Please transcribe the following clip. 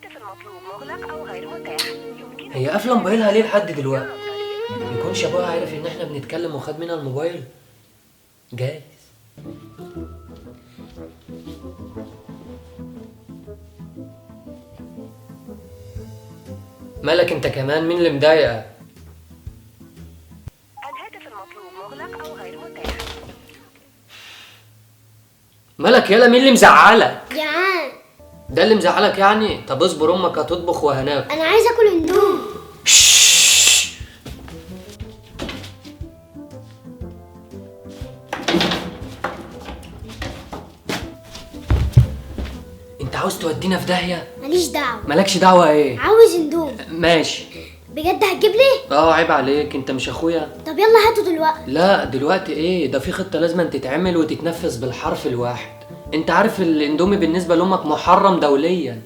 الهاتف المطلوب مغلق أو غير متاح. يمكنك هي قافله موبايلها ليه لحد دلوقتي؟ يكونش ابوها عارف ان احنا بنتكلم وخد منها الموبايل؟ جايز. مالك انت كمان؟ مين اللي مضايقك؟ الهاتف المطلوب مغلق أو غير متاح. مالك يالا؟ مين اللي مزعلك؟ جعان. ده اللي مزعلك يعني؟ طب اصبر، امك هتطبخ وهناكل. انا عايز اكل اندومي. انت عاوز تودينا في داهية؟ ماليش دعوه. مالكش دعوه ايه؟ عاوز اندومي. ماشي. بجد هتجيب لي؟ اه عيب عليك، انت مش اخويا؟ طب يلا هاته دلوقتي. لا دلوقتي ايه ده، في خطه لازم تتعمل وتتنفذ بالحرف الواحد. انت عارف الاندومي بالنسبة لامك محرم دوليا.